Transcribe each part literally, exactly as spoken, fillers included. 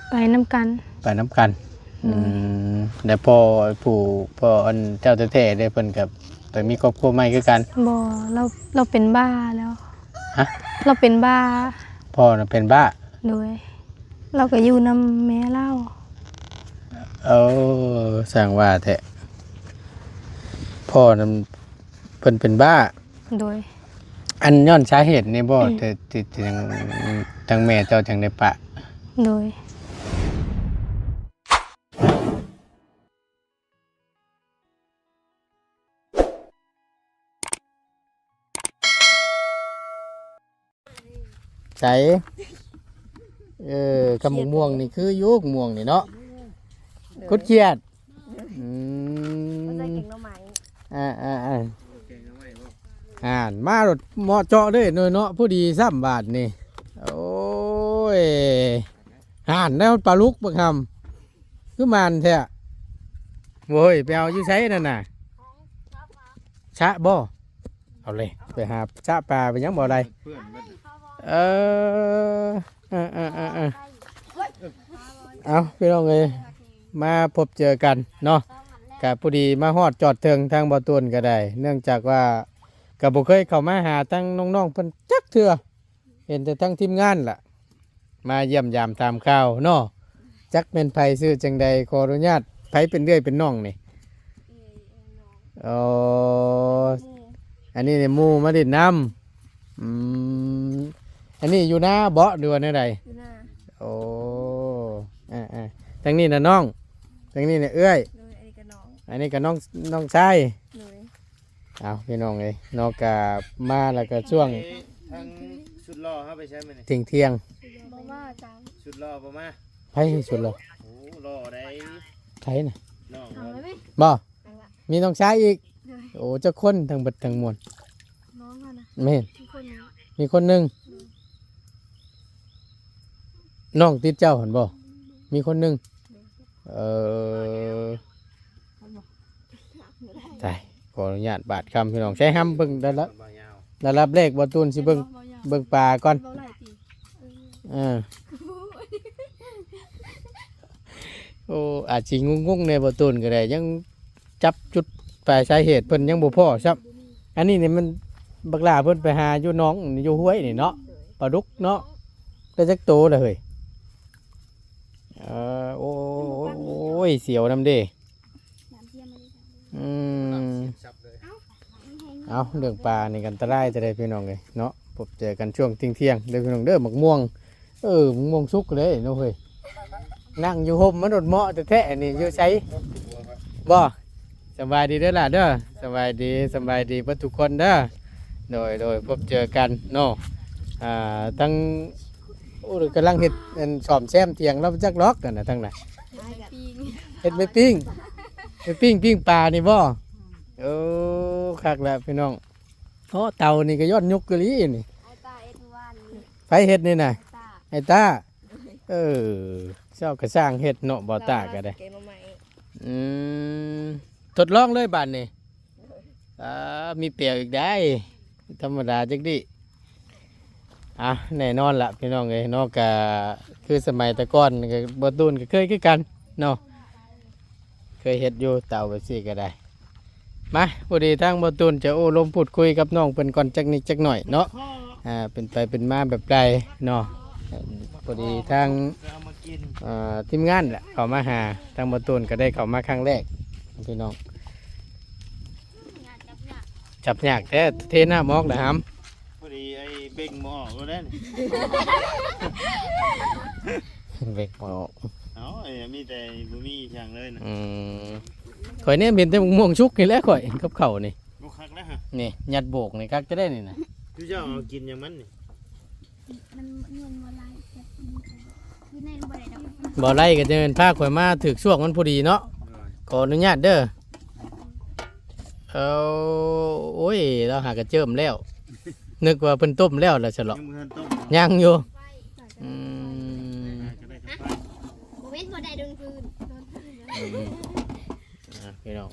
ไปนำกัน ไปนำกัน อืม แล้วพ่อผู้ พ่ออันเจ้าแท้ๆเด้ เพิ่นก็ไปมีครอบครัวใหม่คือกัน บ่ เรา เราเป็นบ้าแล้ว ฮะ เราเป็นบ้า พ่อน่ะเป็นบ้า โดย เราก็อยู่นำแม่เรา เออ สร้างว่าแท้ พ่อนั้นเพิ่นเป็นบ้า โดย อันย้อนสาเหตุนี่บ่ อืม แต่ ที่ ที่ทาง ทางแม่เจ้าจังได้ปะ โดย ใส เออ กับหมากม่วงนี่คืออยู่ หมากม่วงนี่เนาะ โดย คุดเขียด อืม บ่ใส่แกงหน่อไม้ อ่า อ่า อ่า อ่าน มาโลดเหมาะเจาะเลยเนาะ พอดีซ้ำบาดนี่ โอ้ย ห่านแล้วปลาลุกบักหำ คือมันแท้ โว้ย ไปเอาอยู่ไสนั่นน่ะ สระบ่ เอาเลย ไปหาสระปลาไปยังบ่ได้ เพื่อนมัน เออ เออ เออ เออ เออ เอาพี่น้องเอ้ย มาพบเจอกันเนาะ ก็พอดีมาฮอดจอดเถิงทางบ่าวตูนก็ได้ เนื่องจากว่าก็บ่เคยเข้ามาหาทางน้องๆเพิ่นจักเทื่อ เห็นแต่ทางทีมงานล่ะ มาเยี่ยมยามถามข่าวเนาะ จักแม่นไผชื่อจังใด ขออนุญาต ไผเป็นเอื้อยเป็นน้องนี่ เอื้อยน้อง อ๋อ หมู่ อันนี้นี่หมู่มาเล่นนำ อืม อันนี้อยู่นาบ่ หรือว่าแนวใด อยู่นา โอ้ อ่าๆ ทางนี้น่ะน้อง ทางนี้น่ะเอื้อย โดย อันนี้ก็น้อง อันนี้ก็น้อง น้องชาย โดย เอาพี่น้องเอ้ย เนาะ ก็มาแล้วก็ช่วง เอ๊ะ ทางสุดหล่อเฮาไปใช้มื้อนี้ เที่ยงๆ บ่มาจัง สุดหล่อบ่มา ไผสุดหล่อ โอ้ หล่อได้ ไผน่ะ น้อง เอาไว้ไหม บ่ เอาละ มีน้องชายอีก โดย โอ้ จักคนทั้งเบิดทั้งมวล น้องเขานะ แม่น มีคนหนึ่ง มีคนหนึ่ง อืม น้องติดเจ้าหั่นบ่ มีคนหนึ่ง โดย เออ ตาย ขออนุญาตบาดคำพี่น้อง ใช้ห้ำเบิ่งระดับ ระดับแรกบ่าวตูนสิเบิ่ง เบิ่งปลาก่อน เว้าหลายปี เออ โอ้ อาจสิงงๆแน่บ่าวตูนก็ได้ ยังจับจุดปลายสาเหตุเพิ่นยังบ่พ้อซ้ำ อันนี้นี่มันบักหล้าเพิ่นไปหาอยู่หนอง อยู่ห้วยนี่เนาะ ปลาดุกเนาะ ได้จักโตแล้วเฮ้ย เออ โอ้ โอ้ย เสียวนำเด้ อืม เอา เรื่องปลานี่ก็อันตรายแต่ใดพี่น้องเอ้ยเนาะ พบเจอกันช่วงเที่ยงๆเด้อพี่น้องเด้อ หมากม่วง เออ หมากม่วงสุกเลยเนาะเฮ้ย นั่งอยู่ห่มมันโดดเหมาะแท้ๆนี่ อยู่ไสบ่ สำบายดีเด้อล่ะเด้อ สำบายดี สำบายดีเบิดทุกคนเด้อ โดย โดย พบเจอกันเนาะ อ่า ทั้ง โอ้ กำลังเฮ็ด อัน ซ่อมแซมเถียงแล้วจักล็อกกันนะทั้งนั้น เฮ็ดไม้ปิ้ง เฮ็ดไม้ปิ้ง ไม้ปิ้ง ปิ้งปลานี่บ่ โอ้ คักแล้วพี่น้อง โอ้ เตานี่ก็ย้อนยุคกะลีนี่ ไอ้ตาเอ็ดเมื่อวานนี้ ไผเฮ็ดนี่น่ะ ไอ้ตา ไอ้ตา เออ เจ้าก็สร้างเฮ็ดเนาะ บ่าวตาก็ได้ แกงหน่อไม้ อืม ทดลองเลยบาดนี้ อ่า มีแปลวอีกได้ ธรรมดาจักดิ อ่ะ แน่นอนละพี่น้องเอ้ยเนาะ ก็คือสมัยแต่ก่อนก็บ่าวตูนก็เคยคือกันเนาะ เคยเฮ็ดอยู่เตาแบบซี่ก็ได้ มา พอดีทางบ่าวตูนจะโอ้ลมพูดคุยกับน้องเพิ่นก่อนจักนิดจักหน่อยเนาะ อ่า เป็นไปเป็นมาแบบใดเนาะ พอดีทาง เอามากิน เอ่อ ทีมงานแหละเข้ามาหา ทางบ่าวตูนก็ได้เข้ามาครั้งแรก พี่น้อง จับยากแท้ เทน้ำออกนะฮัม พอดีไอ้เบ่งบ่ออกแล้วเด้อนี่ เบ่งบ่ออก เอ้า ไอ้มีแต่บ่มีหยังเลยนะ อืม ข่อยเนี่ยเห็นแต่มะม่วงสุกนี่แหละข่อย กับข้าวนี่ บ่คักแล้วฮะ นี่ ยัดโบกนี่คักจะได้นี่นะ คือเจ้าเอากินอย่างมันนี่ มันเงินบ่หลาย แต่มันก็อยู่ในบ่ได้ดอก บ่ได้ก็จะเป็นพาข่อยมาถืกช่วงมันพอดีเนาะ ขออนุญาตเด้อ เอา โอ้ย เราหากระเจิมแล้ว นึกว่าเพิ่นต้มแล้วล่ะซะเหรอ ยังบ่ทันต้ม ยังอยู่ อืม ก็ได้กับไฟ บ่เว้นบ่ได้โดนพื้น อืม อ่ะ พี่น้อง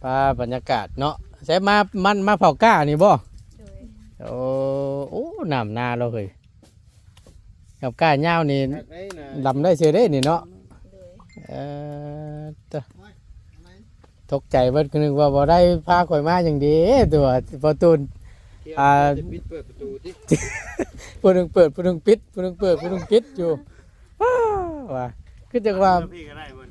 ปาบรรยากาศเนาะ ใช้มา มันมาเผาก้านี่บ่ โดย โอ้ โอ้ น้ำนาเราเฮ้ย กับก้ายาวนี่ คักได้นะ ลำได้เสียได้นี่เนาะ โดย เออ ตะ ตกใจเบิด นึกว่าบ่ได้พาข่อยมาอย่างดี ตัวบ่ตูน เที่ยว อ่า จะปิดเปิดประตูติ ผู้หนึ่งเปิด ผู้หนึ่งปิด ผู้หนึ่งเปิด ผู้หนึ่งปิดอยู่ ว้า ว่า คือจังว่า เที่ยวพี่ก็ได้เพิ่น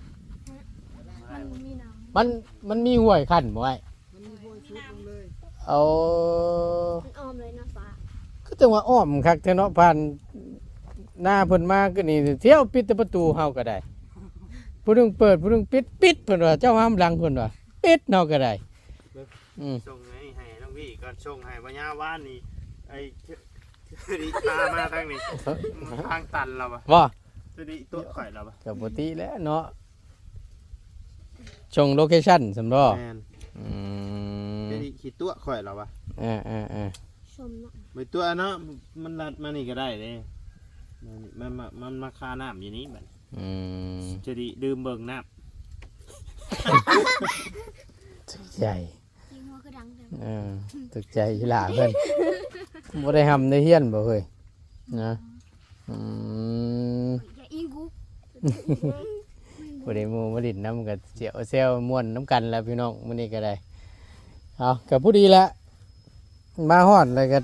มันมีน้ำ มัน มันมีห้วยขั้นบ่อ้าย มันมีห้วยสุดลงเลย เอา มันอ้อมเลยนะฟ้า คือจังว่าอ้อมคักแท้เนาะ ผ่านหน้าเพิ่นมาก็นี่ เที่ยวปิดแต่ประตูเฮาก็ได้ ผู้หนึ่งเปิด ผู้หนึ่งปิด ปิดเพิ่นว่า เจ้าห้ามหลังเพิ่นว่า ปิดเฮาก็ได้ อืม ส่งให้ ให้น้องวีก่อน ส่งให้บ่ยาววานนี่ ไอ้ เจดีพามาทางนี้ ทางตันแล้ววะ บ่ เจดีตัวข่อยแล้ววะ ก็ปกติแหละเนาะ ส่งโลเคชั่นซั่นบ่ แม่น อืม เจดีขี้ตัวข่อยแล้ววะ เออ เออ เออ ชมเนาะ ไปตัวเนาะ มันลัดมานี่ก็ได้เด้ มัน มันมา มันมาคาน้ำอยู่นี่บัด อืม เจดีดื่มเบิ่งน้ำ ใหญ่ จริงหัวคือดังจัง เออ ตกใจอีหล่าเพิ่น บ่ได้ร่ำได้เฮียนบ่เฮ้ย นะ อืม อย่าอิงกู บ่ได้หมู่มาหลิ้นนำก็เสียวแซวม่วนนำกันแหละพี่น้อง มื้อนี้ก็ได้ เอา ก็พอดีแหละ มาฮอดแล้วก็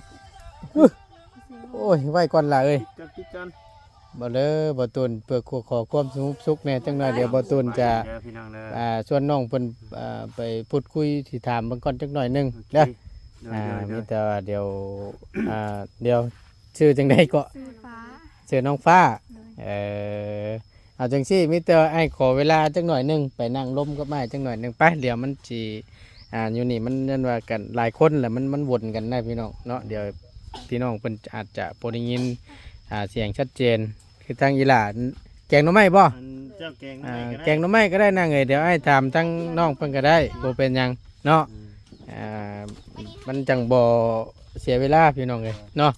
โอ้ย ไว้ก่อนล่ะเอ้ย จักจิกกัน บ่เด้อ บ่ตูน เพื่อขอ ขอความสงบสุขแหน่จักหน่อย เดี๋ยวบ่ตูนจะ เด้อพี่น้องเด้อ อ่า ชวนน้องเพิ่น อ่า ไปพูดคุยสิถามเพิ่นก่อนจักหน่อยหนึ่ง โอเค เด้อ โดย อ่า โดย โดย มีแต่ว่าเดี๋ยว อ่า เดี๋ยวชื่อจังใด๋เกาะ ชื่อฟ้า ชื่อน้องฟ้า โดย เออ เอาจังซี่ มีแต่อ้ายขอเวลาจักหน่อยหนึ่ง ไปนั่งลมกับอ้ายจักหน่อยหนึ่ง ไป เดี๋ยวมันสิ อ่า อยู่นี่มันนั่นว่ากันหลายคนแหละ มัน มันวนกันนะพี่น้องเนาะ เดี๋ยวพี่น้องเพิ่นอาจจะบ่ได้ยิน อ่า เสียงชัดเจน คือทางอีหล่า แกงหน่อไม้บ่ อันเจ้าแกงหน่อ อ่า ไม้ก็ได้ แกงหน่อไม้ก็ได้นางเอ้ย เดี๋ยวอ้ายถามทางน้องเพิ่นก็ได้ บ่เป็นหยังเนาะ อืม อ่า มันจังบ่เสียเวลาพี่น้องเอ้ยเนาะ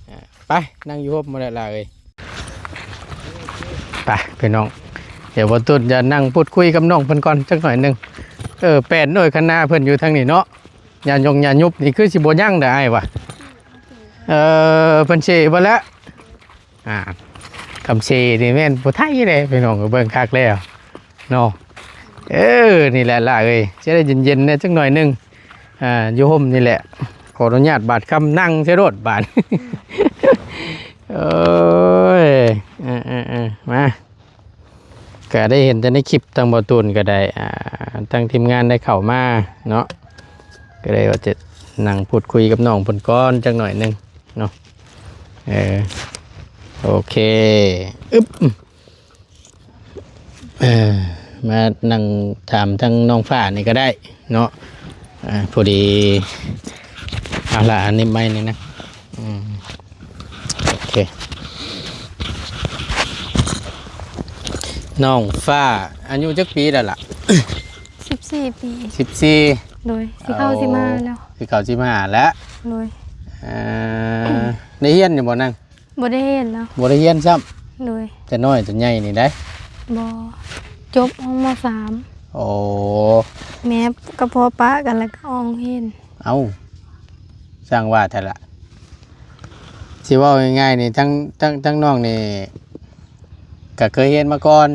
อ่า ไป นั่งอยู่ร่มมาแล้วล่ะเอ้ย ไปพี่น้อง เดี๋ยวบ่ตูนจะนั่งพูดคุยกับน้องเพิ่นก่อนจักหน่อยหนึ่ง เออ แป้นโดยคณะเพิ่นอยู่ทางนี้เนาะ หญ้ายงหญ้ายุบนี่คือสิบ่ยังเด้ออ้ายวะ เออ เพิ่นเซบ่แล้ว อ่า คำเซนี่แม่นผู้ไทยเด้พี่น้อง เบิ่งคักแล้วเนาะ เออ นี่แหละล่ะเอ้ย จะได้เย็นๆแหน่จักหน่อยหนึ่ง อ่า อยู่ร่มนี่แหละ ขออนุญาตบาดคำนั่งใส่รถบาด โอ้ย เออๆๆ มา ก็ได้เห็นแต่ในคลิปทางบ่ตูนก็ได้ อ่า ทางทีมงานได้เข้ามาเนาะ ก็เลยว่าจะนั่งพูดคุยกับน้องเพิ่นก่อนจักหน่อยหนึ่งเนาะ เออ โอเค อึ๊บ เออ มานั่งถามทางน้องฟ้านี่ก็ได้เนาะ อ่า พอดี เอาละ อันนี้ไมค์นี่นะ อืม โอเค น้องฟ้า อายุจักปีแล้วล่ะ สิบสี่ ปี สิบสี่ โดย สิเข้า โอ้ สิบห้าแล้ว สิเข้าสิบห้าแล้ว โดย อ่า ได้เฮียนอยู่บ่นาง บ่ได้เฮียนแล้ว บ่ได้เฮียนซ้ำ โดย แต่น้อยแต่ใหญ่นี่ได้ บ่ จบห้อง ม.สาม โอ้ แม่กับพ่อปะกันแล้วก็ออกเฮียน เอ้า สร้างว่าแท้ละ สิเว้าง่ายๆนี่ ทั้ง ทั้ง ทั้งน้องนี่ ก็เคยเฮียนมาก่อน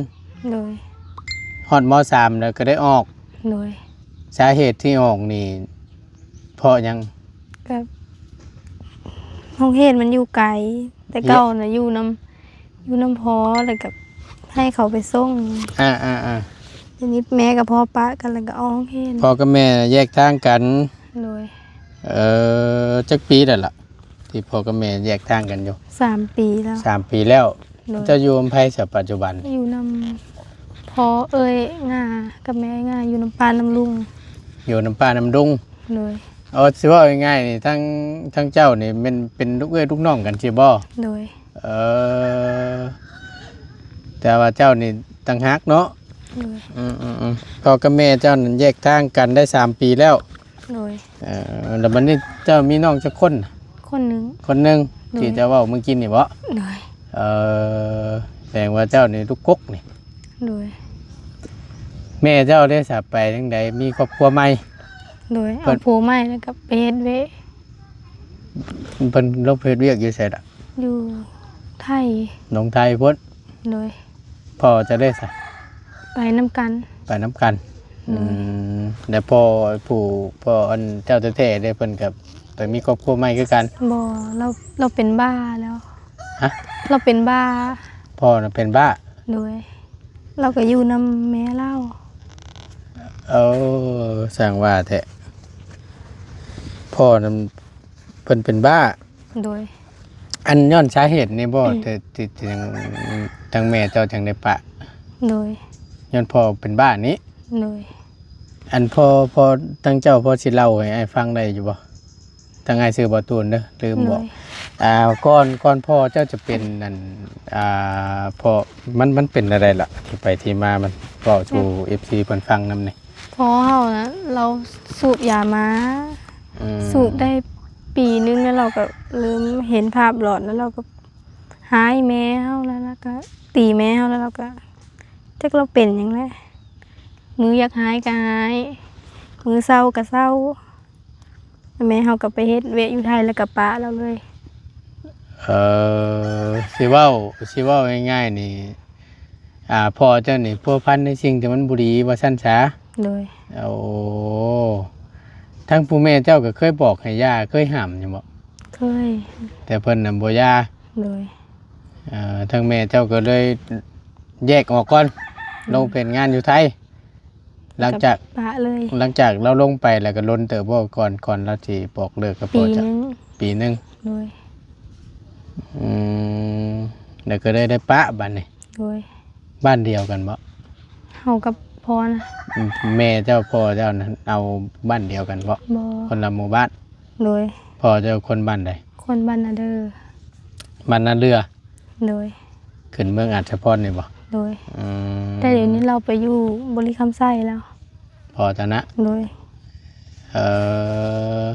โดย ฮอด ม.สาม แล้วก็ได้ออก โดย สาเหตุที่ออกนี่ เพราะหยัง ก็ โรงเฮียนมันอยู่ไกล แต่เก่าน่ะอยู่นำ อยู่นำพ่อ แล้วก็ให้เขาไปส่ง อ่าๆๆ ทีนี้แม่กับพ่อปะกัน แล้วก็ออกเฮียน พ่อกับแม่แยกทางกัน โดย เออ จักปีแล้วล่ะ ที่พ่อกับแม่แยกทางกันอยู่ สามปีแล้ว สามปีแล้ว โดย เจ้าอยู่นำไผซะปัจจุบัน อยู่นำพ่อเอ้ยง่ากับแม่ง่า อยู่นำป้านำลุง อยู่นำป้านำลุง โดย เอา สิเว้าง่ายๆนี่ ทั้ง ทั้งเจ้านี่แม่นเป็นลูกเอื้อยลูกน้องกันสิบ่ โดย เออ แต่ว่าเจ้านี่ต่างหากเนาะ โดย อืมๆๆ พ่อกับแม่เจ้านั่นแยกทางกันได้สามปีแล้ว โดย เออ แล้วบัดนี้เจ้ามีน้องจักคน คนหนึ่ง คนหนึ่ง โดย ที่เจ้าเว้าเมื่อกี้นี่บ่ โดย เออ แสดงว่าเจ้านี่ลูกกกนี่ โดย แม่เจ้าได้สาไปทางใด มีครอบครัวใหม่ โดย เพิ่น เอาผัวใหม่แล้วก็ไปเฮ็ดเวะ เพิ่นลงไปเฮ็ดเวียกอยู่ไสล่ะ อยู่ ไทย ลงไทยพุ้น โดย พ่อเจ้าเด้ซะ ไปนำกัน ไปนำกัน โดย อืม แล้วพ่อผู้ พ่ออันเจ้าแท้ๆเด้ เพิ่นก็ไปมีครอบครัวใหม่คือกัน บ่ ลาว ลาวเป็นบ้าแล้ว ฮะ ลาวเป็นบ้า พ่อน่ะเป็นบ้า โดย ลาวก็อยู่นำแม่ลาว เออ สร้างว่าแท้ พ่อนั้นเพิ่นเป็นบ้า โดย อันย้อนสาเหตุนี่บ่ อืม แต่ที่ ที่ทาง ทางแม่เจ้าจังได้ปะ โดย ย้อนพ่อเป็นบ้านี้ โดย อันพ่อ พ่อ ทางเจ้าพอสิเล่าให้อ้ายฟังได้อยู่บ่ ทางอ้ายชื่อบ่าวตูนเด้อ ลืมบอก โดย อ่า ก่อน ก่อนพ่อเจ้าจะเป็นนั่น อ่า พ่อ มัน มันเป็นอะไรล่ะ ที่ไปที่มามัน เว้าสู่ อืม เอฟซี เพิ่นฟังนำนี่ พ่อเฮานะ ลาวสูบยามา อืม สูบได้ปีหนึ่งแล้วลาวก็เริ่มเห็นภาพหลอน แล้วลาวก็ฮ้ายแม่เฮา แล้วลาวก็ตีแม่เฮา แล้วลาวก็ จักลาวเป็นหยังแหละ มื้ออยากฮ้ายก็ฮ้าย มื้อเซาก็เซา แม่เฮาก็ไปเฮ็ดเวียกอยู่ไทย แล้วก็ปะลาวเลย เอ่อ สิเว้า สิเว้าง่ายๆนี่ อ่า พ่อเจ้านี่พัวพันในสิ่งที่มันบ่ดีว่าซั่นซะ โดย โอ้ ทั้งผู้แม่เจ้าก็เคยบอกให้หย่า เคยห้ามอยู่บ่ เคย แต่เพิ่นน่ะบ่หย่า โดย เอ่อ ทั้งแม่เจ้าก็เลยแยกออกก่อน โดย ลงเฮ็ดงานอยู่ไทย หลังจาก ก็ปะเลย หลังจากลาวลงไปแล้วก็โดนเติบบ่ ก่อน ก่อนลาวสิบอกเลิกกับพ่อเจ้า ปีหนึ่ง ปีหนึ่ง โดย อืม แล้วก็ได้ ได้ปะบัดนี้ โดย บ้านเดียวกันบ่ เฮากับพ่อนะ อืม แม่เจ้าพ่อเจ้านั้นเอาบ้านเดียวกันบ่ บ่ คนละหมู่บ้าน โดย พ่อเจ้าคนบ้านใด คนบ้านนาเดือ บ้านนาเดือ โดย ขึ้นเมืองอัศพรนี่บ่ โดย อืม แต่เดี๋ยวนี้ลาวไปอยู่บริคำไซแล้ว พ่อเจ้านะ โดย เออ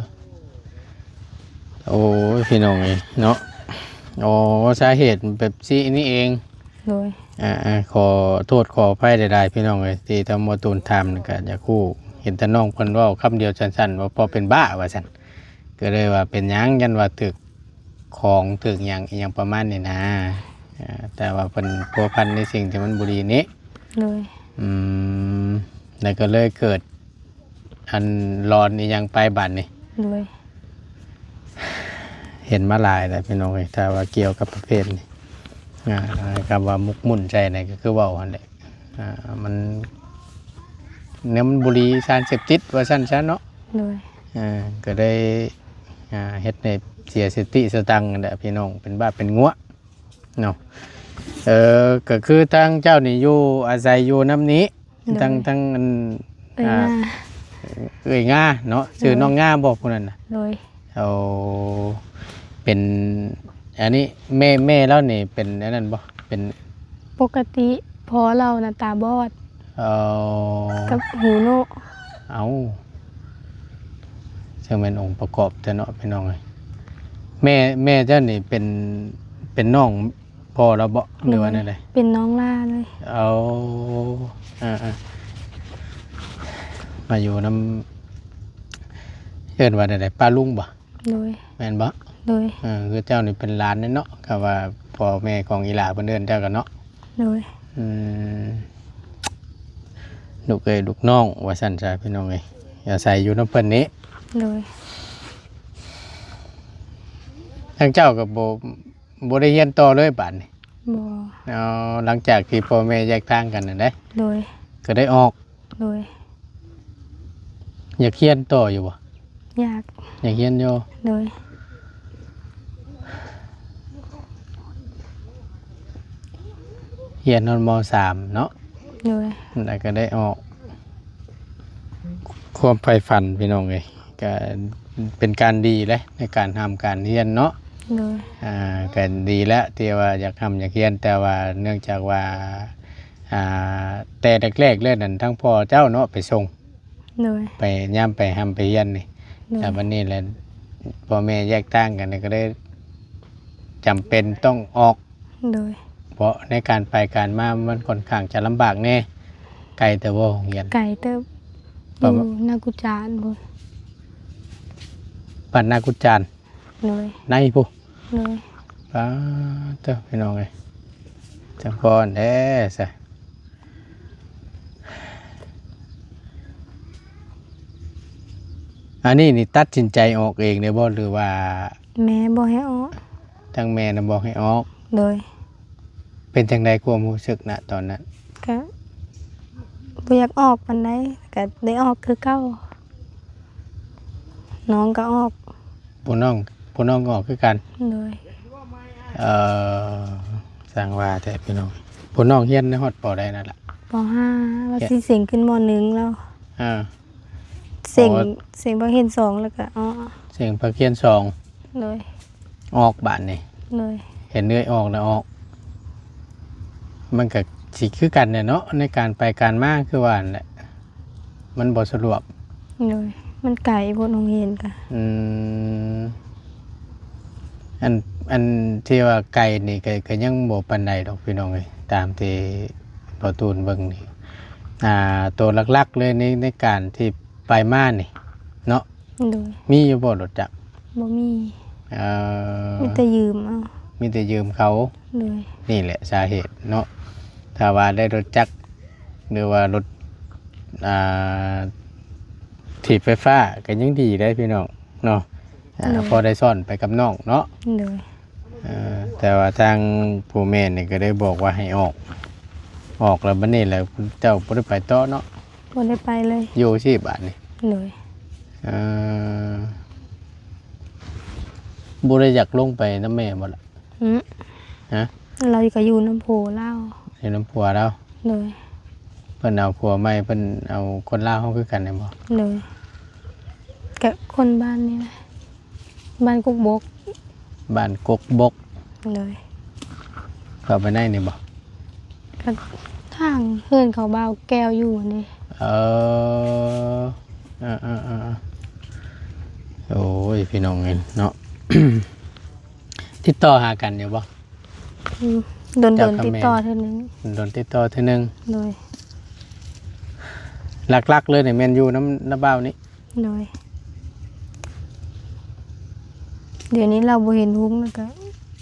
โอ้ย พี่น้องเอ้ยเนาะ โอ้ สาเหตุแบบซี้นี่เอง โดย อ่า อ่า ขอโทษขออภัยหลายๆ พี่น้องเอ้ย ที่ทางบ่าวตูนถามนี่ก็อยากฮู้ เห็นแต่น้องเพิ่นเว้าคำเดียวสั้นๆ ว่าพ่อเป็นบ้าว่าซั่น ก็เลยว่าเป็นหยัง ย้านว่าถืกของถืกหยัง อิหยังประมาณนี้นะ อ่า แต่ว่าเพิ่นพัวพันในสิ่งที่มันบ่ดีนี้ โดย อืม แล้วก็เลยเกิด อันหลอนอีหยังไปบัดนี้ โดย เห็นมาหลายแล้วพี่น้องเอ้ย ถ้าว่าเกี่ยวกับประเภทนี้ อ่า คำว่าหมกมุ่นใจนี่ก็คือเว้าหั่นแหละ อ่า มัน เนี่ยมันบ่ดี สารเสพติดว่าซั่นซะเนาะ โดย อ่า ก็ได้ อ่า เฮ็ดให้เสียสติสตังค์นั่นแหละพี่น้อง เป็นบ้าเป็นงัวเนาะ เออ ก็คือทางเจ้านี่อยู่อาศัยอยู่นำนี้ โดย ทาง ทางอัน เอื้อย อ่า งา เอื้อยงาเนาะ โดย ชื่อน้องงาบ่ผู้นั้นน่ะ โดย โอ้ เป็น อันนี้แม่ แม่ลาวนี่เป็นอันนั้นบ่ เป็น ปกติพ่อลาวน่ะตาบอด เอ่อ กับหูหนวก เอ้า ซึ่งเป็นองค์ประกอบแท้เนาะพี่น้องเอ้ย แม่ แม่เจ้านี่เป็น เป็นน้องพ่อลาวบ่ หรือว่าแนวใด เป็นน้องหล้าเลย เอา อ่า อ่า มาอยู่นำ เอิ้นว่าแนวใด ป้าลุงบ่ โดย แม่นบ่ โดย เออ คือเจ้านี่เป็นหลานเนาะ ก็ว่าพ่อแม่ของอีหล้าเพิ่นเอิ้นเจ้ากันเนาะ โดย อืม ลูกเอ้ยลูกน้องว่าซั่นซะพี่น้องเอ้ย อาศัยอยู่นำเพิ่นนี้ โดย ทางเจ้าก็บ่ บ่ได้เรียนต่อเลยบาดนี้ บ่ อ๋อ หลังจากที่พ่อแม่แยกทางกันนั่นเด้ โดย ก็ได้ออก โดย อยากเรียนต่ออยู่บ่ อยาก อยากเรียนอยู่ โดย เรียนฮอด ม.สาม เนาะ โดย แล้วก็ได้ออก ความใฝ่ฝันพี่น้องเอ้ย ก็เป็นการดีเลยในการทำการเรียนเนาะ โดย อ่า ก็ดีแล้วที่ว่าอยากทำอยากเรียน แต่ว่าเนื่องจากว่า อ่า แต่แรกๆเลยนั่นทั้งพ่อเจ้าเนาะไปส่ง โดย ไปยามไปทำไปเรียนนี่ โดย แต่บัดนี้แหละพ่อแม่แยกทางกันก็เลยจำเป็นต้องออก โดย เพราะในการไปการมามันค่อนข้างจะลำบากแน่ ไกลแต่ว่าโรงเรียน ไกลเติบ ประมาณ อยู่นากุจานพุ้น บ้านนากุจาน โดย ในพุ้น โดย ป๊าดเด้อพี่น้องเอ้ย จังพรแท้ซะ อันนี้นี่ตัดสินใจออกเองเลยบ่ หรือว่า แม่บอกให้ออก ทางแม่น่ะบอกให้ออก โดย เป็นจังใดความรู้สึก ณ ตอนนั้น ก็บ่อยากออกปานใด ก็ได้ออกคือเก่า น้องก็ออก ผู้น้อง ผู้น้องก็ออกคือกัน โดย เอ่อ สร้างว่าแท้พี่น้อง ผู้น้องเรียนในฮอด ป.ใดนั่นล่ะ ป.ห้า ว่า เรียน สิเซ็งขึ้น ม.หนึ่ง แล้ว อ่า เซ็ง อ๋อ เซ็งภาคเรียนสองแล้วก็ อ๋อ เซ็งภาคเรียนสอง โดย ออกบาดนี่ โดย เห็นเอื้อยออกแล้วออก มันก็สิคือกันเนี่ยเนาะ ในการไปการมาคือว่านั่นแหละ มันบ่สะดวก โดย มันไกลโพดโรงเรียนกะ อืม อัน อันที่ว่าไกลนี่ก็ ก็ยังบ่ปานใดดอกพี่น้องเอ้ย ตามที่บ่าวตูนเบิ่งนี่ อ่า ตัวหลักๆเลยใน ในการที่ไปมานี่เนาะ โดย มีอยู่บ่รถจักร บ่มี เอ่อ มีแต่ยืมเอา มีแต่ยืมเขา โดย นี่แหละสาเหตุเนาะ ถ้าว่าได้รถจักร หรือว่ารถ อ่า ถีบไฟฟ้าก็ยังดีได้พี่น้องเนาะ อ่า โดย พอได้ซ่อนไปกับน้องเนาะ โดย เอ่อ แต่ว่าทางผู้แม่นี่ก็ได้บอกว่าให้ออก ออกแล้วบัดนี้แหละเจ้าบ่ได้ไปต่อเนาะ บ่ได้ไปเลย อยู่สิบาดนี่ โดย เอ่อ บ่ได้อยากลงไปนำแม่บ่ล่ะ อืม ฮะ เราก็อยู่นำผัวลาว อยู่นำผัวลาว โดย เพิ่นเอาผัวใหม่ เพิ่นเอาคนลาวเฮาคือกันแม่นบ่ โดย ก็คนบ้านนี่แหละ บ้านกกบก บ้านกกบก โดย เข้าไปในนี่บ่ ก็ทางเฮือนเขาบ่าวแก้วอยู่นี่ เออ เออ เออ เออ เออ โอ้ย พี่น้องเอ้ยเนาะ ติดต่อหากันอยู่บ่ อืม โดนๆ เจ้าคำแม่น ติดต่อเทื่อนึง โดนติดต่อเทื่อนึง โดย หลักๆเลยนี่แม่นอยู่นำน้าบ่าวนี่ โดย เดี๋ยวนี้เราบ่เห็นฮุ้งแล้วก็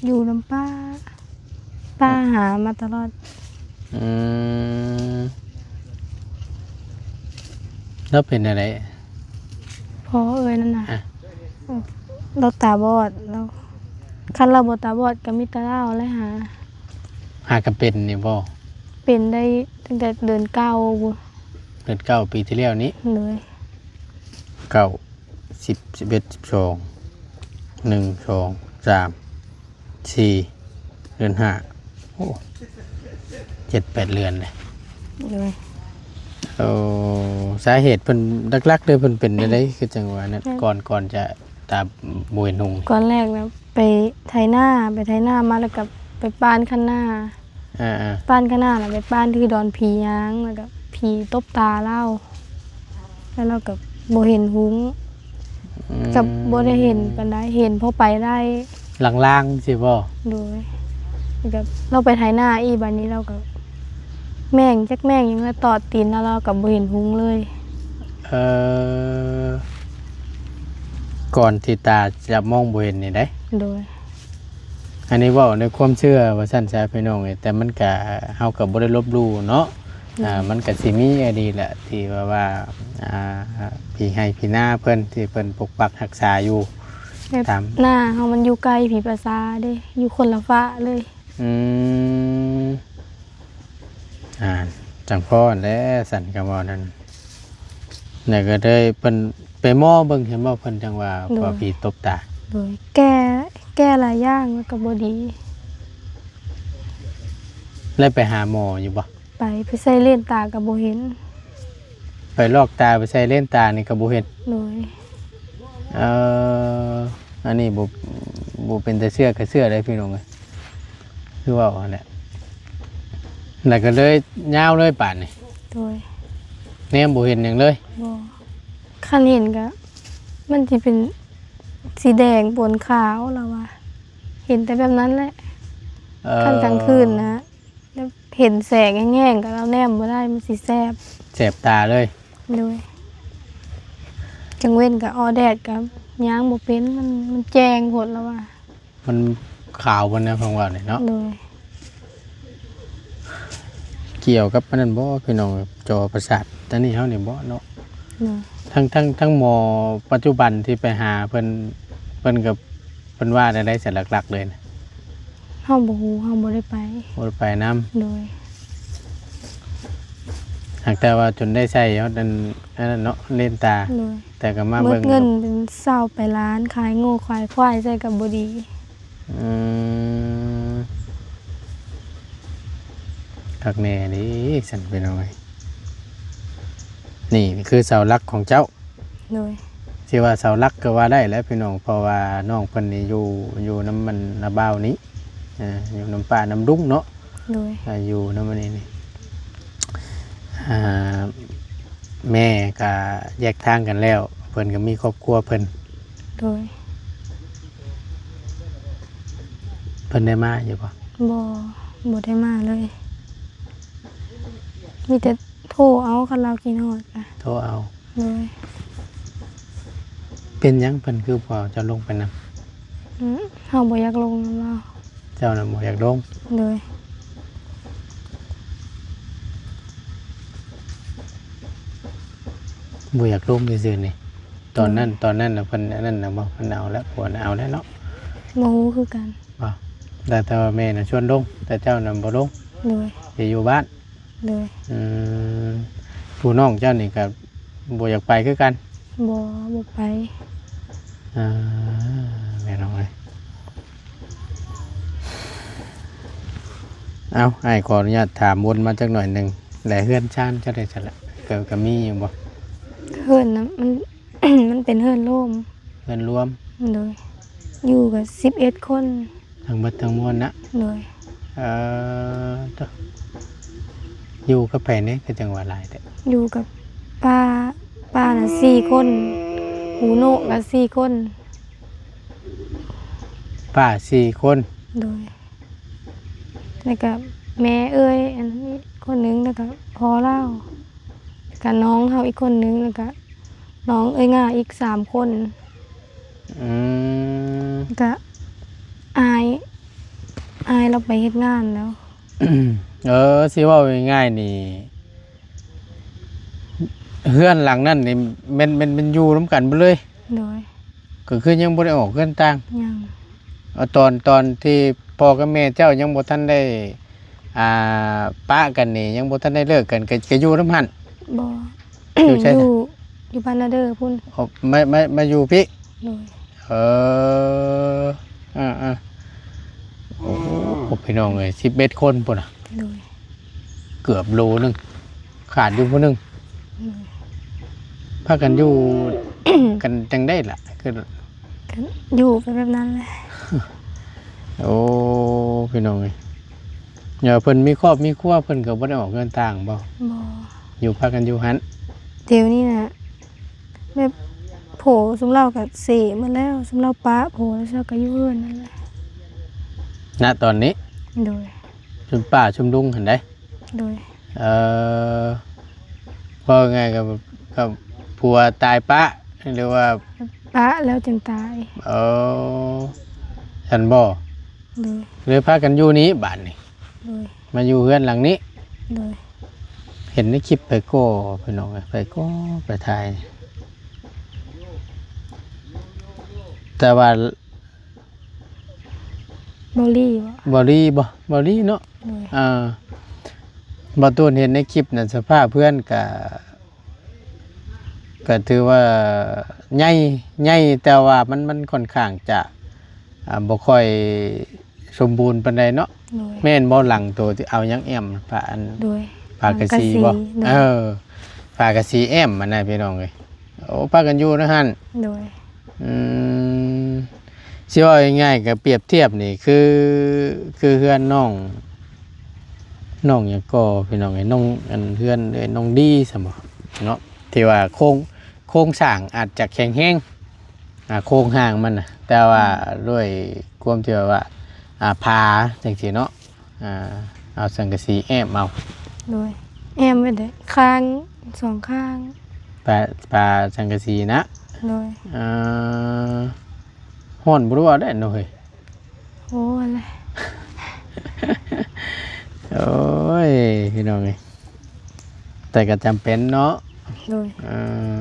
อยู่นำป้า ป้าหามาตลอด อืม แล้วเป็นอะไร พ่อเอ้ยนั่นน่ะ อ่ะ เราตาบอด แล้ว คันเราบ่ตาบอดก็มีแต่ลาวแหละหา หากะเป็นนี่บ่ เป็นได้ตั้งแต่เดือนเก้าพุ้น เดือนเก้าปีที่แล้วนี้ โดย เก้า สิบ สิบเอ็ด สิบสอง หนึ่ง สอง สาม สี่ เดือนห้า โอ้ เจ็ดแปดเดือนเลย โดย โอ้ สาเหตุเพิ่นหลักๆเลยเพิ่นเป็นจั่งใด คือจั่งว่านั้น แบบ ก่อน ก่อนจะตาบ่เห็นฮุ้ง ก่อนแรกนะ ไปไถนา ไปไถนามาแล้วก็ไปป้านคันนา อ่าๆ ป้านคันนาแล้วไปป้านที่ดอนผีหยัง แล้วก็ผีตบตาลาว แล้วลาวก็บ่เห็นฮุ้ง อืม ก็บ่ได้เห็นปานใด เห็นพอไปได้ ลางๆ สิบ่ โดย แล้วก็ลาวไปไถนาอีก บัดนี้ลาวก็ แมง จักแมงหยังมาตอดตีนลาว ลาวก็บ่เห็นฮุ้งเลย เอ่อ ก่อนที่ตาจะมองบ่เห็นนี่เด้ โดย อันนี้เว้าในความเชื่อว่าซั่นซะพี่น้องเอ้ย แต่มันกะ เฮากะบ่ได้ลบหลู่เนาะ อืม อ่า มันกะสิมีอันนี้แหละ ที่ว่า ว่า อ่า ผีไฮ่ผีนาเพิ่น ที่เพิ่นปกปักรักษาอยู่ แบบ ตาม นาเฮามันอยู่ไกลผีป่าช้าเด้ อยู่คนละฟ้ากเลย อืม อ่า จั่งพ้อแหละ ซั่นกะว่านั่น แล้วก็เลยเพิ่นไปหมอเบิ่ง เห็นบ่ เพิ่นจั่งว่า โดย ว่าผีตบตา โดย แก้ แก้หลายอย่างแล้วก็บ่ดี แล้วไปหาหมออยู่บ่ ไป ไปใส่เลนส์ตาก็บ่เห็น ไปลอกตา ไปใส่เลนส์ตานี่ก็บ่เห็น โดย เอ่อ อันนี้บ่ บ่เป็นตาเชื่อก็เชื่อได้พี่น้องเอ้ย คือเว้าหั่นแหละ แล้วก็เลยยาวเลยป่านนี้ โดย แนมบ่เห็นหยังเลย บ่ คันเห็นก็ มันสิเป็นสีแดงปนขาว ลาวว่า เห็นแต่แบบนั้นแหละ เอ่อ คันกลางคืนนะ แล้วเห็นแสงแฮงๆ ก็ลาวแนมบ่ได้ มันสิแสบ แสบตาเลย โดย กลางเว็นก็ออแดดก็ย่างบ่เป็น มัน มันแจ้งโพด ลาวว่า มัน ขาวบนนะเพิ่นว่านี่เนาะ โดย เกี่ยวกับอันนั้นบ่พี่น้อง จอประสาท อันนี้เฮานี่บ่เนาะ โดย ทั้ง ทั้ง ทั้งหมอปัจจุบันที่ไปหาเพิ่น เพิ่นก็ เพิ่นว่าได้ ได้สารหลักๆเลยนะ เฮาบ่ฮู้ เฮาบ่ได้ไป บ่ได้ไปนำ โดย หากแต่ว่าจนได้ใช้ฮอดอัน อันนั้นเนาะ เลนส์ตา โดย แต่ก็มา หมด เบิ่ง เงินเป็นเศร้าไปล้าน ขายงัวขายควายใส่ก็บ่ดี อืม คักแน่เด้ ซั่นพี่น้องเอ้ย นี่คือเสาหลักของเจ้า โดย สิว่าเสาหลักก็ว่าได้แหละพี่น้อง เพราะว่าน้องเพิ่นนี่อยู่ อยู่นำมันน้าบ่าวนี้ อ่า อยู่นำป้านำลุงเนาะ โดย อ่า อยู่นำอันนี้นี่ อ่า แม่ก็แยกทางกันแล้ว เพิ่นก็มีครอบครัวเพิ่น โดย เพิ่นได้มาอยู่บ่ บ่ บ่ได้มาเลย มีแต่โทรเอา คันลาวคิดฮอดกะ โทรเอา โดย เป็นหยังเพิ่นคือบ่เอาเจ้าลงไปนำ อืม เฮาบ่อยากลงนำลาว เจ้าน่ะบ่อยากลง โดย บ่อยากลงซื่อๆนี่ ตอนนั้น อืม ตอนนั้นน่ะเพิ่นอันนั้นน่ะบ่ เพิ่นเอาแล้ว ผัวน่ะเอาแล้วเนาะ บ่ฮู้คือกัน บ่ แต่ แต่ว่าแม่น่ะชวนลง แต่เจ้าน่ะบ่ลง โดย สิอยู่บ้าน โดย อืม ผู้น้องเจ้านี่ก็บ่อยากไปคือกัน บ่ บ่ไป อ่า แม่น้องเอ้ย เอา อ้ายขออนุญาตถามวนมาจักหน่อยหนึ่ง แหละเฮือนชานเจ้าได้ซั่นละ ก็ ก็มีอยู่บ่ เฮือนน่ะมัน มันเป็นเฮือนโฮม เฮือนรวม โดย อยู่ก็สิบเอ็ดคน ทั้งเบิดทั้งมวลนะ โดย เอ่อ โต อยู่กับไผแหน่ คือจั่งว่าหลายแท้ อยู่กับป้า ป้าน่ะสี่คน ฮูโนะก็สี่คน ป้าสี่คน โดย แล้วก็แม่เอื้อยอันนี้คนหนึ่ง แล้วก็พ่อลาว แล้วก็น้องเฮาอีกคนหนึ่ง แล้วก็น้องเอื้อยง่าอีกสามคน อืม แล้วก็อ้าย อ้ายลาวไปเฮ็ดงานแล้ว เออ สิเว้าง่ายๆนี่ เฮือนหลังนั้นนี่แม่น แม่น แม่นอยู่นำกันเบิดเลย โดย ก็คือยังบ่ได้ออกเฮือนต่าง ยัง เอาตอน ตอนที่พ่อกับแม่เจ้ายังบ่ทันได้ อ่า ปะกันนี่ ยังบ่ทันได้เลิกกัน ก็ ก็อยู่นำหั่น บ่ อยู่ไส อยู่ อยู่บ้านนาเด้อพุ้น อ๋อ มา มา มาอยู่พี้ โดย เออ อ่าๆ โอ้ พี่น้องเอ้ย สิบเอ็ดคนพุ้นน่ะ โดย เกือบโลหนึ่ง ขาดอยู่ผู้หนึ่ง โดย พากันอยู่ กันจั่งใดล่ะ คือ ก็อยู่ไปแบบนั้นแหละ โอ้ พี่น้องเอ้ย เดี๋ยวเพิ่นมีครอบมีครัว เพิ่นก็บ่ได้ออกเดินต่างบ่ บ่ อยู่พากันอยู่หั่น เดี๋ยวนี้น่ะ แบบผัวซุมลาวก็เสยหมดแล้ว ซุมลาวปะผัวแล้วเจ้าก็อยู่เฮือนนั่นแหละ ณ ตอนนี้ โดย ซุมป้าซุมลุงหั่นใด โดย เอ่อ เว้าง่ายๆ กับ กับผัวตายปะ หรือว่า ปะแล้วจึงตาย เออ ซั่นบ่ โดย เลยพากันอยู่นี้บาดนี้ โดย มาอยู่เฮือนหลังนี้ โดย เห็นในคลิปไผก่อ พี่น้องเอ้ย ไผก่อไปถ่าย แต่ว่า บ่าวลีบ่ บ่าวลีบ่ บ่าวลีเนาะ โดย อ่า บ่าวตูนเห็นในคลิปน่ะ สภาพเฮือนก็ ก็ถือว่าใหญ่ ใหญ่ แต่ว่ามัน มันค่อนข้างจะ อ่า บ่ค่อยสมบูรณ์ปานใดเนาะ โดย แม่นบ่ หลังโตที่เอาหยังแอ้ม ผ้าอัน โดย ผ้ากะสีบ่ สังกะสี โดย เออ ผ้ากะสีแอ้มหั่นน่ะพี่น้องเอ้ย โอ้ พากันอยู่นะหั่น โดย อืม สิเว้าง่ายๆ ก็เปรียบเทียบนี่คือ คือเฮือนน้อง น้องหยังก่อพี่น้องเอ้ย น้อง อันเฮือนเอ้ย น้องดีซั่นบ่เนาะ ที่ว่าโครง โครงสร้างอาจจะแข็งแรง อ่า โครงร่างมันน่ะ แต่ว่า อืม ด้วยความที่ว่า อ่า ผาจั่งซี้เนาะ อ่า เอาสังกะสีแอ้มเอา โดย แอ้มไว้เด้อ ข้าง สองข้าง ผา ผาสังกะสีนะ โดย เอ่อ ฮ้อนบ่รู้ว่าได้เนาะเฮ้ย โอ้ อะไร โอ้ย พี่น้องเอ้ย แต่ก็จำเป็นเนาะ โดย เออ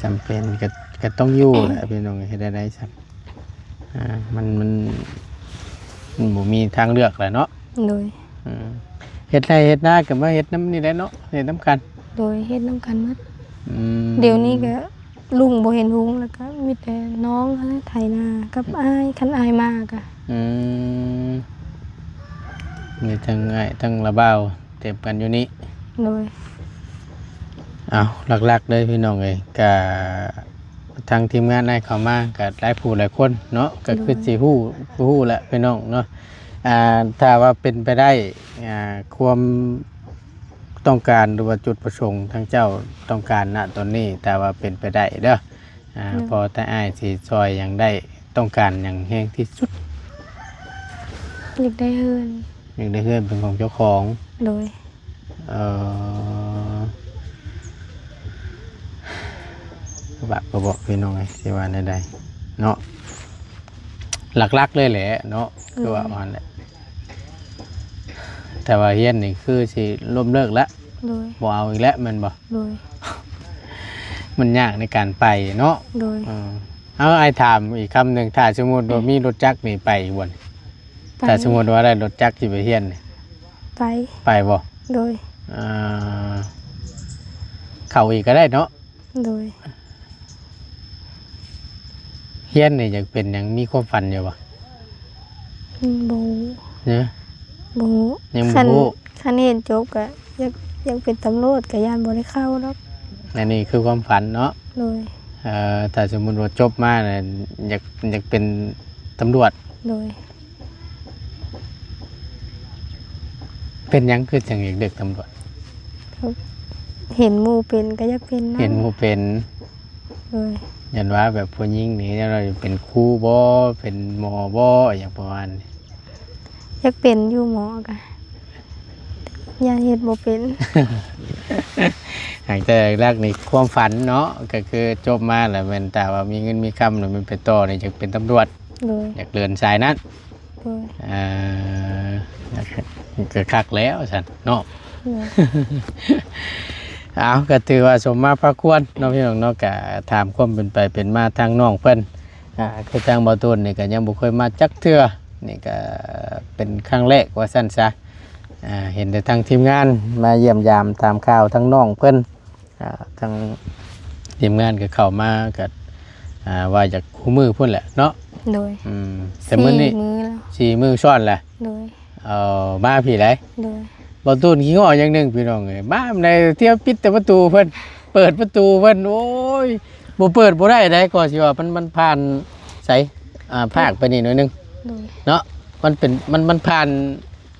จำเป็นก็ ก็ต้องอยู่แหละ พี่น้องเอ้ย เฮ็ดได้ได๋ซั้น อ่า มัน มัน มันบ่มีทางเลือกแหละเนาะ โดย อืม เฮ็ดไร่เฮ็ดนาก็มาเฮ็ดนำนี่แหละเนาะ เฮ็ดนำกัน โดย เฮ็ดนำกันหมด อืม เดี๋ยวนี้ก็ ลุงบ่เห็นหุง แล้วก็มีแต่น้องหั้นแหละไถนากับอ้าย คันอ้ายมาก็ อืม มีทั้งอ้ายทั้งละบ่าวเต็มกันอยู่นี่ โดย เอา หลักๆ เลยพี่น้องเอ้ย ก็ทางทีมงานอ้ายเข้ามาก็หลายผู้หลายคนเนาะ ก็คือ โดย สิฮู้ ฮู้แหละพี่น้องเนาะ อ่า ถ้าว่าเป็นไปได้ อ่า ความต้องการหรือว่าจุดประสงค์ทางเจ้าต้องการ ณ ตอนนี้ ถ้าว่าเป็นไปได้เด้อ อ่า โดย พอแต่อ้ายสิช่วยหยังได้ ต้องการหยังแฮงที่สุด อยากได้เฮือน อยากได้เฮือนเป็นของเจ้าของ โดย เอ่อ บาปก็บอกพี่น้องไง สิว่าแนวใดเนาะ หลักๆ เลยแหละเนาะ คือว่า โดย ว่านั่นแหละ แต่ว่าเฮียนนี่คือสิล้มเลิกแล้ว โดย บ่เอาอีกแล้วแม่นบ่ โดย มันยากในการไปเนาะ โดย เออ เอา อ้ายถามอีกคำหนึ่ง ถ้าสมมุติว่ามีรถจักรนี่ไปบ่นี่ ไป ถ้าสมมุติว่าได้รถจักรสิไปเฮียนนี่ ไป ไปบ่ โดย อ่า เข้าอีกก็ได้เนาะ โดย เฮียนนี่อยากเป็นหยัง มีความฝันอยู่บ่ อืม บ่ฮู้ เนี่ย บ่ฮู้ ยังบ่ฮู้ คัน คันเรียนจบก็อยาก อยากเป็นตำรวจ ก็ย้านบ่ได้เข้าดอก อันนี้คือความฝันเนาะ โดย เอ่อ ถ้าสมมุติว่าจบมาน่ะ อยาก อยากเป็นตำรวจ โดย เป็นหยังคือจั่งอยากเลือกตำรวจ ก็เห็นหมู่เป็นก็อยากเป็นนำ เห็นหมู่เป็น โดย ย้านว่าแบบผู้หญิงนี่ ย้านว่าเป็นครูบ่ เป็นหมอบ่ หยังประมาณนี้ อยากเป็นอยู่หมอก็ย้านเฮ็ดบ่เป็น หากแต่หลักๆ นี่ความฝันเนาะ ก็คือจบมาแล้วแม่น ถ้าว่ามีเงินมีคำแล้วแม่นไปต่อนี่อยากเป็นตำรวจ โดย อยากเดินสายนั้น โดย อ่า ก็คักแล้วซั่นเนาะ โดย เอา ก็ถือว่าสมมาพาควรเนาะพี่น้องเนาะ ก็ถามความเป็นไปเป็นมาทางน้องเพิ่น อ่า คือทางบ่าวตูนนี่ก็ยังบ่เคยมาจักเทื่อ นี่ก็เป็นครั้งแรกว่าซั่นซะ อ่า เห็นแต่ทางทีมงานมาเยี่ยมยามถามข่าวทางน้องเพิ่น อ่า ทางทีมงานก็เข้ามาก็ อ่า ว่าอยากคู่มื้อพุ้นแหละเนาะ โดย อืม แต่มื้อนี้ สี่มื้อแล้ว สี่มื้อซ้อนแหละ โดย เอ่อ มาพี้ได๋ โดย บ่าวตูนขี้ง้ออย่างหนึ่งพี่น้องเอ้ย มาในเที่ยวปิดแต่ประตูเพิ่น เปิดประตูเพิ่น โอ้ย บ่เปิดบ่ได้ได๋ ก็สิว่ามัน มันผ่านไส อ่า พากไปนี่หน่อยหนึ่ง โดย เนาะ มันเป็น มัน มันผ่าน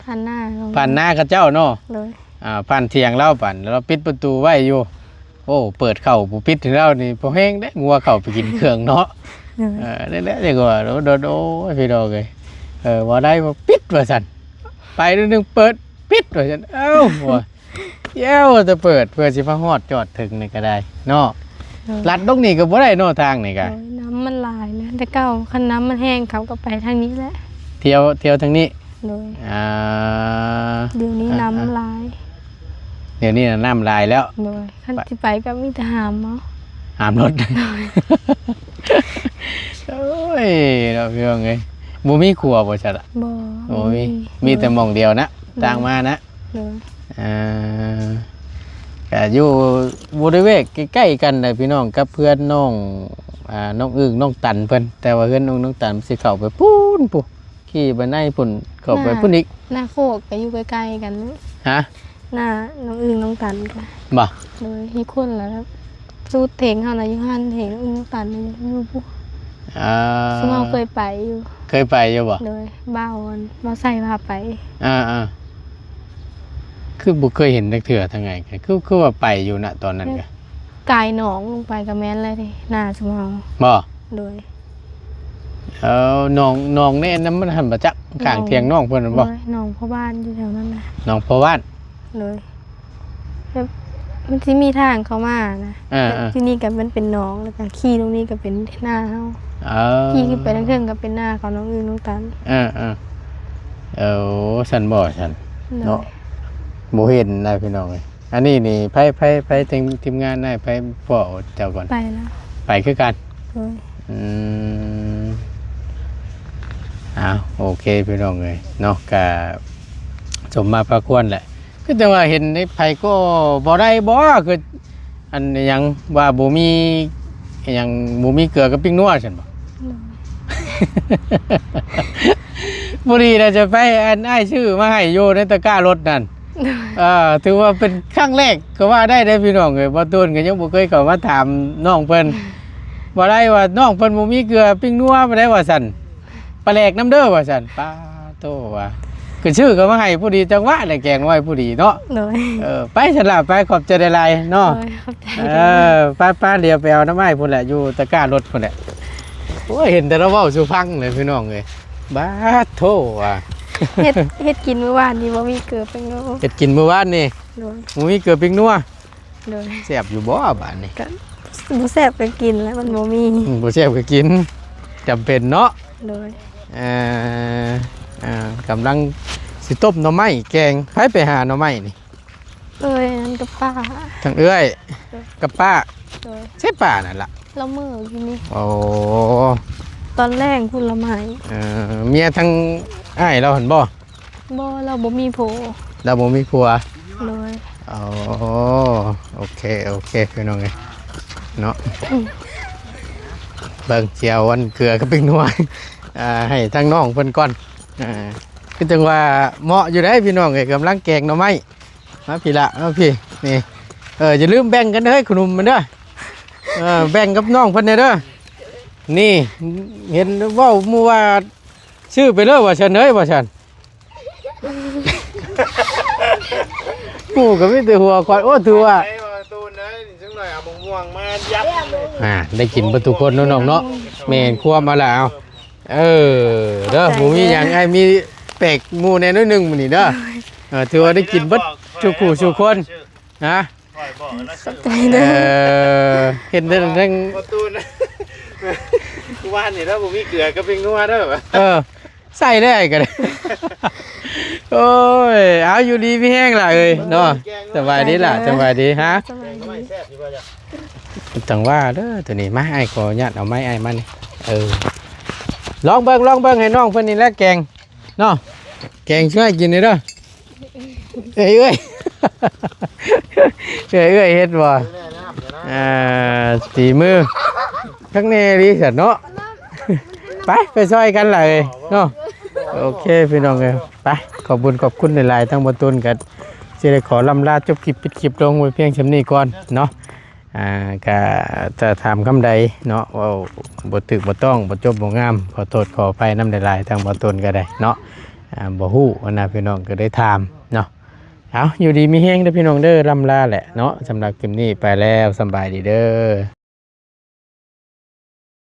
ผ่านนา ผ่านนาเขาเจ้าเนาะ โดย อ่า ผ่านเถียงลาว บัดลาวปิดประตูไว้อยู่ โอ้ เปิดเข้าบ่ปิดให้ลาวนี่ พอแฮงเด้ งัวเข้าไปกินเครื่องเนาะ โดย เออ นั่นแหละ จั่งว่า โดด โอ้ย พี่น้องเอ้ย เออ ว่าได้บ่ปิดว่าซั่น ไปนิดนึงเปิด ปิดว่าซั่น เอ้า ว่า เดี๋ยวจะเปิดเพื่อสิมาฮอดจอดถึงนี่ก็ได้เนาะ โดย ลัดลงนี่ก็บ่ได้เนาะ ทางนี่ก็ โดย น้ำมันหลายนะ แต่เก่าคันน้ำมันแห้งเขาก็ไปทางนี้แหละ เที่ยว เที่ยวทางนี้ โดย อ่า เดี๋ยวนี้ อ่า น้ำมันหลาย เดี๋ยวนี้น้ำหลายแล้ว โดย คันสิไปก็มีแต่หามเอา หามรถ โดย โอ้ย เนาะพี่น้องเอ้ย บ่มีครัวบ่ซั่นล่ะ บ่ บ่มี บ่มี มีแต่หม่องเดียวนะ โดย ทางมานะ โดย อ่า ก็อยู่บริเวณใกล้ๆกันเลยพี่น้อง กับเพื่อนน้อง อ่า น้องอึ่งน้องตันเพิ่น แต่ว่าเพื่อนน้อง น้องตันมันสิเข้าไปพู้นพุ้น ขี่ไปในพุ้น เข้าไปพุ้นอีก นาโคกก็อยู่ใกล้ๆกัน ฮะ นาน้องอึ่งน้องตันก็ บ่ โดย มีคนละ สุดเถียงเฮานะอยู่หั่น เถียงน้องอึ่งน้องตันนะอยู่พุ้น อ่า ซุมเฮาเคยไปอยู่ เคยไปอยู่บ่ โดย บ่าวอัน บ่าวไซพาไป อ่าๆ คือบ่เคยเห็นจักเทื่อทางไหน คือ คือว่าไปอยู่นะตอนนั้นก็ กายหนองลงไปก็แม่นแล้วเด้ นาซุมเฮา บ่ โดย เออ หนอง หนองนี่อันนั้นมันหั่นบ่จัก ข้างเถียงน้องเพิ่นนั่นบ่ โดย หนองพ่อบ้านอยู่แถวนั้นนะ หนองพ่อบ้าน โดย แบบมันสิมีทางเข้ามานะ เออๆ ที่นี่ก็มันเป็นหนอง แล้วก็ขี่ลงนี่ก็เป็นนาเฮา เออ ขี่ขึ้นไปทางเทิงก็เป็นนาของน้องอึ่งน้องตัน เออเออ เออ ซั่นบ่ซั่น โดย เนาะ บ่เห็นนะพี่น้องเอ้ย อันนี้นี่ไผไผไผทีม ทีมงานนายไผพ้อเจ้าก่อน ไปแล้ว ไปคือกัน โดย อืม อ้าว โอเคพี่น้องเอ้ยเนาะ ก็สมมาพาควรแหละ คือแต่ว่าเห็นในไผก็บ่ได้บ่ คือ อันหยังว่าบ่มี หยังบ่มีเกลือกับปิ้งนัวซั่นบ่ โดย พอดีนะจะไป อันอ้ายซื้อมาให้อยู่ในตะกร้ารถนั่น โดย เออ ถือว่าเป็นครั้งแรกก็ว่าได้เด้อพี่น้องเอ้ย บ่ตูนก็ยังบ่เคยเข้ามาถามน้องเพิ่น บ่ได้ว่าน้องเพิ่นบ่มีเกลือปิ้งนัวบ่ได้ว่าซั่น ปลาแหลกนำเด้อว่าซั่น ป้าโตว่า ก็ซื้อเข้ามาให้พอดีจังหวะแหละ แกงไว้พอดีเนาะ โดย เออ ไปซั่นล่ะ ไป ขอบใจหลายๆเนาะ โดย ขอบใจ เออ ไปๆ เดี๋ยวไปเอาน้ำอ้ายพุ่นแหละ อยู่ตะกร้ารถพุ่นแหละ โอ้ย เห็นแต่เราเว้าสู่ฟังเลยพี่น้องเอ้ย บาดโธ่ว่ะ เฮ็ด เฮ็ดกินมื้อวานนี้บ่มีเกลือปิ้งนัว เฮ็ดกินมื้อวานนี่ โดย บ่มีเกลือปิ้งนัว โดย แซ่บอยู่บ่บาดนี้ ก็บ่แซ่บก็กินแล้ว มันบ่มี อืม บ่แซ่บก็กิน จำเป็นเนาะ โดย เอ่อ อ่า กำลังสิต้มหน่อไม้แกง ไผไปหาหน่อไม้นี่ เอ้ย นั่นกับป้า ทางเอื้อย โดย กับป้า โดย ใช่ป้านั่นล่ะ ละเมออยู่นี่ โอ้ ตอนแรกพูดละไม้ เอ่อ เมียทางอ้ายเราหั่นบ่ บ่ เราบ่มีผัว เราบ่มีผัว โดย อ๋อ โอเค โอเค พี่น้องเอ้ย เนาะ เบิ่งสิเอาอันเกลือกับปิ้งนัว อ่า ให้ทางน้องเพิ่นก่อน อ่า คือจังว่าเหมาะอยู่เด้พี่น้องเอ้ย กำลังแกงหน่อไม้ มาพี่ละ มาพี่ นี่ เออ อย่าลืมแบ่งกันเด้อ ขนมมันเด้อ เออ แบ่งกับน้องเพิ่นแหน่เด้อ นี่ เห็นเว้าหมู่ว่า ซื้อไปเลยว่าซั่นเด้อ ว่าซั่น หมู่ก็มีแต่หัวควัน โอ้ ถือว่า ไอ้ว่าตูนเอ้ย จังหน่อยเอามะม่วงมายัดเลย อ่า ได้กินเบิดทุกคนเนาะน้องเนาะ แม่นความมาแล้ว เออ เด้อ ขอบใจ บ่มีหยัง เด้อ อ้ายมีแปลกหมู่แหน่น้อยหนึ่งมื้อนี้เด้อ เออ ถือว่าได้กินเบิดทุกผู้ทุกคน นะ ขอบใจ เอ เด้อ อ เห็นแต่ทั้ง ประตูนะ กูว่านี่แล้วบ่มีเกลือกับปิ้งนัวเด้อ เออ ใส่ได้ก็ได้ โอ้ย เอาอยู่ดีมีแฮงล่ะเอ้ยเนาะ สบายดีล่ะ สบายดีฮะ สบายดี จังว่าเด้อ ตัวนี้ มา อ้ายขออนุญาตเอาไม้อ้ายมานี่ เออ ลองเบิ่ง ลองเบิ่งให้น้องเพิ่นนี่แหละแกง เนาะ แกงช่วยกินนี่เด้อ เอ้ย เอ้ย เอ้ย เอ้ย เฮ็ดบ่ อ่า ฝีมือ คักแน่ดีซั่นเนาะ ไป ไปช่วยกันล่ะเอ้ยเนาะ โอเค พี่น้องเอ้ย ไป ขอบบุญขอบคุณหลายๆ ทั้งบ่ตูนก็สิได้ขอล่ำลาจบคลิป ปิดคลิปลงไว้เพียงส่ำนี้ก่อนเนาะ อ่า ก็จะถามคำใดเนาะ เว้าบ่ถูกบ่ต้อง บ่จบบ่งาม ขอโทษขออภัยนำหลายๆ ทั้งบ่ตูนก็ได้เนาะ อ่า บ่ฮู้นะพี่น้อง ก็ได้ถามเนาะ เอา อยู่ดีมีแฮงเด้อพี่น้องเด้อ ล่ำลาแหละเนาะ สำหรับคลิปนี้ไปแล้ว สำบายดีเด้อ